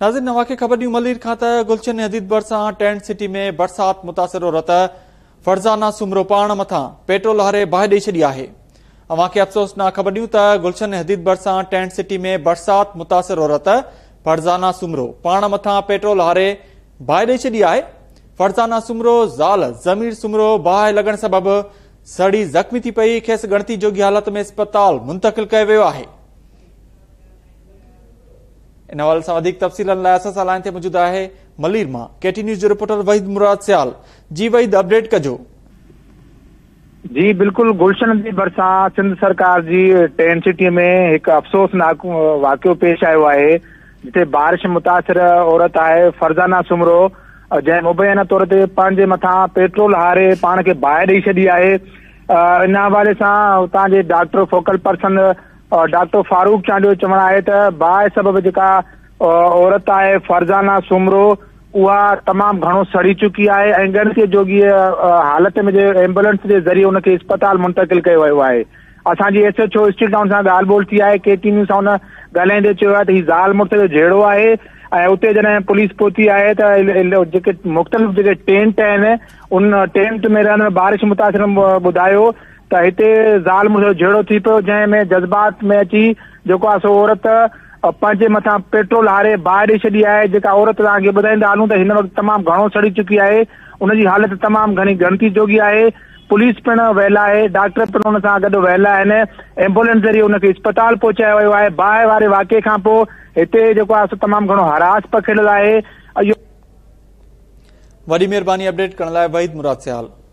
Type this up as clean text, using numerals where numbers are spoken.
ناظرين اوهان کي خبر ڏيون ملير کان ته گلشن حديد ڀرسان ٽينٽ سٽي ۾ برسات متاثر عورت فرزانه سومرو پاڻ مٿان پيٽرول هاري باهه ڏئي ڇڏي آهي. اوهان کي افسوسناڪ خبر ڏيون ته گلشن حديد ڀرسان ٽينٽ سٽي ۾ برسات متاثر عورت فرزانه سومرو پاڻ مٿان پيٽرول هاري باهه ڏئي ڇڏي آهي. فرزانه سومرو زال ضمير سومرو باهه لڳڻ سبب سڙي زخمي ٿي پئي، کيس ڳڻتي جوڳي حالت ۾ اسپتال منتقل ڪيو ويو آهي. ان حوالي سان وڌيڪ تفصيلن لاء اسان سان لائين تي موجود آهي ملير مان ڪي ٽي نيوز جو رپورٽر وحيد مراد سيال. جي وحيد اپڊيٽ ڪجو. جي بلڪل گلشن جي ڀرسان سنڌ سرڪار جي ٽينٽ سٽي ۾ هڪ افسوسناڪ واقعو پيش آيو آهي جتي بارش متاثر عورت آهي فرزانه سومرو جنهن مبينا طور تي پنهنجي مٿان پيٽرول هاري پاڻ کي باهه ڏئي ڇڏي آهي ان حوالي سان اتان جي doctor focal person doctor Farooq Chandio جو چوڻ آهي ته باهه سبب جيڪا عورت آهي فرزانه سومرو اها تمام گهڻو سڙي چڪي آهي ۽ ڳڻتي جوڳي حالت ۾ جي ايمبولينس جي ذريعي ان کي اسپتال منتقل ڪيو ويو آهي. اسان جي S H O steel town سان ڳالهه ٻولهه ٿي آهي ڪي ٽي نيوز سان ان ڳالهائيندي چيو آهي ته هي زال مڙس جو جهيڙو آهي ۽ اتي جڏهن پوليس پهتي آهي ته جيڪي مختلف جيڪي ٽينٽ آهن ان ٽينٽ ۾ رهندڙ بارش متاثرن ٻڌايو ته هتي زال مڙس جو جهيڙو ٿي پيو جنهن ۾ جذبات ۾ اچي جيڪو آهي سو عورت پنهنجي مٿان پيٽرول هاري باهه ڏئي ڇڏي آهي جيڪا عورت توهان کي ٻڌائيندا هلون ته هن وقت تمام گهڻو سڙي چڪي آهي ان جي حالت تمام گهڻي ڳڻتي جوڳي آهي پوليس پڻ ويل آهي ڊاڪٽر پڻ ان سان گڏ ويل آهن ايمبولينس ذريعي ان کي اسپتال پهچايو ويو آهي باهه واري واقعي کان پوء هتي جيڪو آهي سو تمام گهڻو هراس پکڙيل آهي. وڏي مهرباني اپڊيٽ ڪرڻ لاء وحيد مراد سيال.